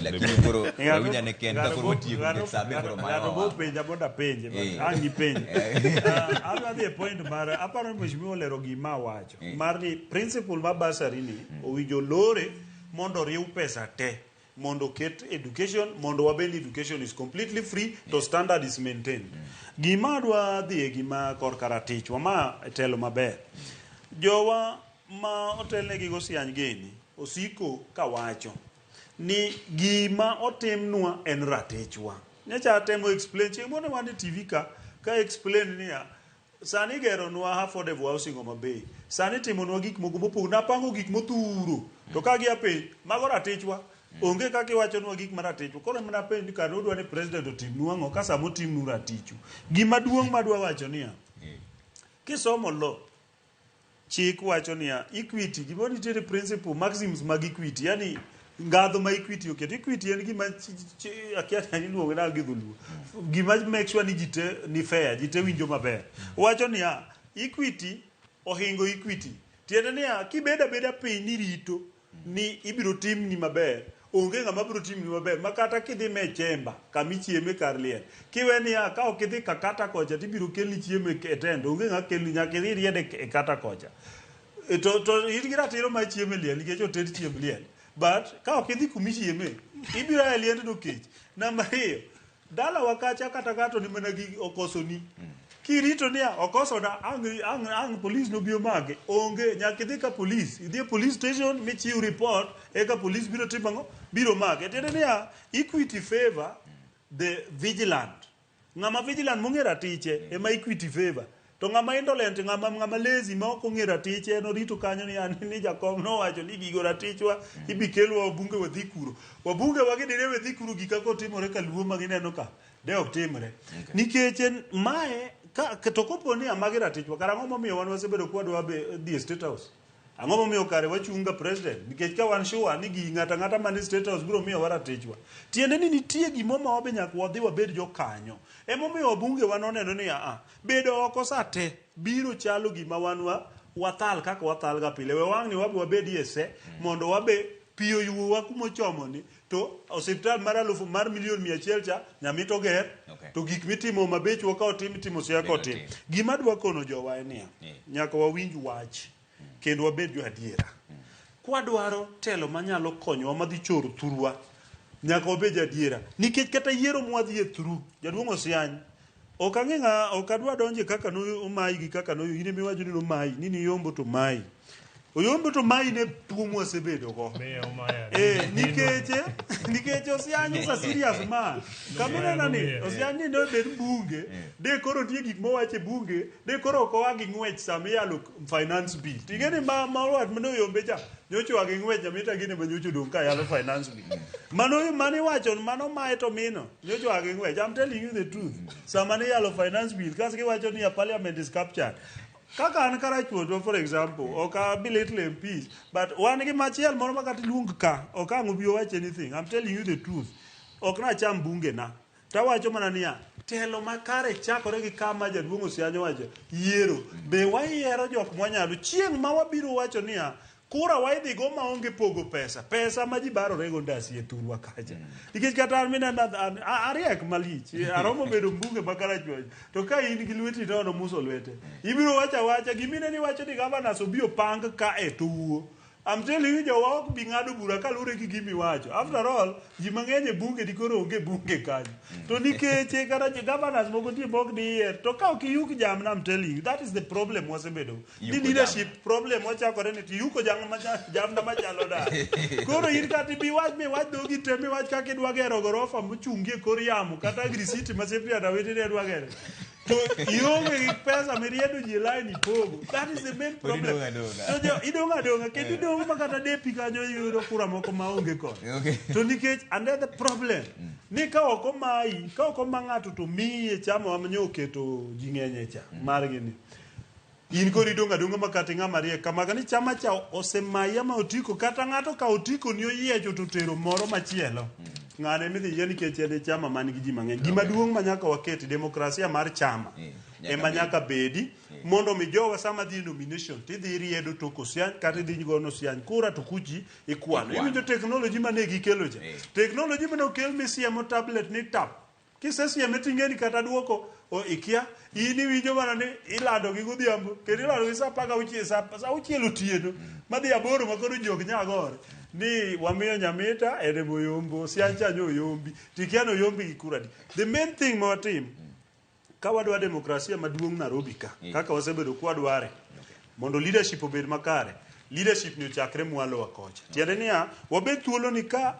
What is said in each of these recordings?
Lakini koro wawinj ane ken ka koro watieko nikech sa be koro mayowa. Ng'ato bo penja mondo apenje, but ang' ipenje. Adwa dhi e point mar aparo ni mheshimiwa olero gima awacho mar ni principle mar bursary ni owinjo lore mondo oriw pesa te mondo oket education mondo wabed ni education is completely free to standard is maintained. Gima adwa dhiye gima korka ratichwa ma telo maber. Jowa ma otelnegi go Siany Geni osiko kawacho ni gima otimnwa en ratichwa. Nyocha atemo explain chieng' moro ne wan e TV ka ka explain niya sani igeronwa affordable housing Homa Bay. Sani itimonwa gik moko mopogore. Napango gik mothuro. To ka gia penj, mago ratichwa. Onge kaka iwachonwa gik ma ratichwa. Koro ema napenj ni kare udwa ni president otimnu ang'o ka sama otimnu ratichu. Gima duong' madwa wacho niya, kisomo law, Chik wacho niya, equity, gimoro nitiere principle, maxims mag equity, yani ngadho ma equity oketo. Equity en gima akia ni iluonge nang'o gi dholuo. Gima make sure ni ji te ni fair, ji te winjo maber. Wacho niya, equity ohingo equity. Tiende niya, kibedo abeda piny ni irito ni ibiro timni maber, onge ng'ama biro timni maber ma kata kidhi me chemba kama ichieme kar liel kiwe niya ka ok idhi kakata kocha tibiro kelni chiemo e tent onge ng'a kelni nyaka idhi iried e kata kocha E, to, to in gi ratiro mar chiemo e liel nikech oted chiemb liel but ka ok idhi kuma ichieme ibiro a e liendno kech namba ariyo Dalawa kacha kata ng'ato ni mana gi okosoni. Kirito niya okosona ang' ang' ang' polis nobi omake. Onge nyaka idhi ka polis. Idhi e police station michiw report eka polis biro timo ang'o? Biro make. Tiende niya equity favor the vigilant. Ng'ama vigilant mong'e ratiche ema equity favor. To ng'ama indolent, ng'ama ng'ama lazy ma ok ong'e ratiche en orito kanyo ni an ni jakom nowacho ni gigo ratichwa ibi kelwa wabunge wadhi kuro. Wabunge wagi dine we dhi kuro gika kotimore ka luo ma gineno ka de ok timre. Nikech en mae ka to kopo ni magi ratichwa kara ang'o momiyo wan wasebedo kwadwa be dhi e state house? Ang'o momiyo kare wachung' ga president? Nikech ka wan sure ni gi ng'ato ang'ata man e state house biro miyowa ratichwa. Tiende ni nitie gimo ma wabe nyaka wadhi wabed jokanyo. Emomiyo wabunge wa noneno ni a bedo oko sa te biro chalo gima wan wa wathal kaka wathal ga pile. We wang'ni wabe wabedie se mondo wabe pi oyuowa kumochomo ni to osiptal mar alufu mar milion 100 cha Nyamita oger to gik mitimo Homa Bay-chwa ka otim itimo Siaya ka otim. Gima adwa kono jowa en niya, nyaka wawinj wach kendo wabed jo adiera. Kwadwaro telo manyalo konyowa madhi choro thurwa, nyaka wabed jo adiera. Nikech kata yiero mwadhie through, jaduong' Osiany, ok ang'e ng'a, ok adwa donje kaka nomayi gi kaka no, in ema iwacho ni nomayi, ni niyombo to mayi. Oyombo to mayi ne tuo mwasebedo go. Eh, nikech nikech Osiany is a serious man. Kama ineno ni Osiany ni nobed bunge, de koro nitie gik mowacho e bunge, De koro ok oa gi ng'wech sama iyalo finance bill. To ing'e ni ma ma wat mane oyombe cha, nyocha oa gi ng'wech Nyamita gini ma nyocha odong' ka yalo finance bill. Mano mane iwacho mano mae to mino, nyocha oa gi ng'wech. I'm telling you the truth. Sama ne iyalo finance bill, kas giwacho ni a parliament is captured. Kaka an Karachuonyo for example, ok a belittle MPs, but wan gi machiel moro ma kata iluong ka, ok ang' obi owach anything. I'm telling you the truth. Ok nacham bunge na. To awacho mana niya, telo makare chakore gi kama jaduong' Osiany owacho, yiero. Be wayiero jok mwanyalo? Chieng' ma wabiro wacho niya, kura waidhi go maonge pogo pesa, pesa ma ji barore go ndasi e thurwa kacha. Nikech kata an minena an ariek malich, aromo bedo mbunge ma Karachuonyo, to ka in gi lweti nono muso lwete. Ibiro wacho awacha, gimineno iwacho ni governors obi opang kae to wuo. I'm telling you jowa ok bi ng'ado bura kaluwore gi gima iwacho. After all, ji mang'eny e bunge dikoro onge e bunge kanyo. To nikech eh, kata governors moko nitie mok diyier. To ka ok iyuk jamna, I'm telling you, that is the problem wasebedo. Ni Yuko leadership problem wachakore ni tiyuko jamna jamna machalo nade. Koro in kata ibi wach miwach dhogi te miwach kaka idwa gero gorofa mochungi e kor yamo kata Agri City ma Cyprian Awiti ne dwa gero. To ionge gi pesa miriedo ji e line ipogo. That is the main Pod problem. idong' adong'a. To jo idong' adong'a kendo idong' ma kata depi kanyo iyudo kura moko ma onge kod. To nikech and then the problem ni ka ok omayi, ka ok oma ng'ato to miyi e chama ma nyo oketo ji ng'eny e cha margi ni. In koro idong' adong'a ma kata ing'ama riek kamaga ni chama cha osemayi ama otiko kata ng'ato ka otiko ni oyiecho to otero moro machielo. Ng'ano ema idhi yie nikech en e chama man gi ji mang'eny. Gima duong' ma nyaka waket demokrasia mar chama. Ema nyaka bedi mondo mi jowa sama dhi e nomination tidhi riedo tok Osiany kata idhi gono Osiany kura to kuchi ikwano. Ikwano. Iwinjo technology mane gikelo cha. Technology mane okel misiemo tablet ni tap. Kisesieme ting'eni kata duoko o ikia. In iwinjo mana ni ilando gi godhiambo kendo ilando gi saa 16 saa 6 otieno madhi 8 ma koro ji ok nyal gore. Ni wamiyo Nyamita en ema oyombo, Osiany cha nyo oyombi. Tikia ni oyombi gi kura adi. The main thing ma watim ka wadwa demokrasia maduong' Nairobi ka kaka wasebedo kwadware mondo leadership obed makare leadership ni ochakre mwalo wa kocha tiende niya wabed thuolo ni ka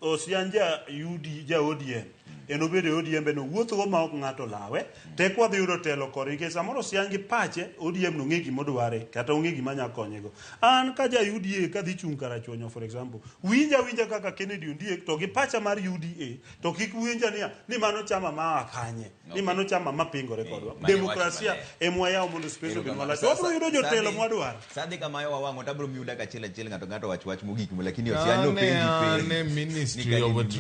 Osiany ja UD, ja ODM en obed e ODM be nowuothgo ma ok ng'ato lawe tek wadhi yudo telo kode nikech samoro Osiany gi pache ODM no ng'e gima odware kata ong'e gima nya konyego an ka ja UDA kadhi chung' Karachuonyo for example winja winja kaka Kennedy Ondiek to gi pacha mar UDA to kik winja niya ni mano chama ma kanye ni mano chama ma pingore kodwa mano e wach demokrasia maler. ema wayawo mondo space obed malach wabiro yudo jotelo mwadwaro Sadhi kamayo wawang'o to abiro miu dakika achiel achiel ng'ato ng'ato wach wach mogik lakini Osiany Kane nopenji an e penj. Ministry Ni of kanye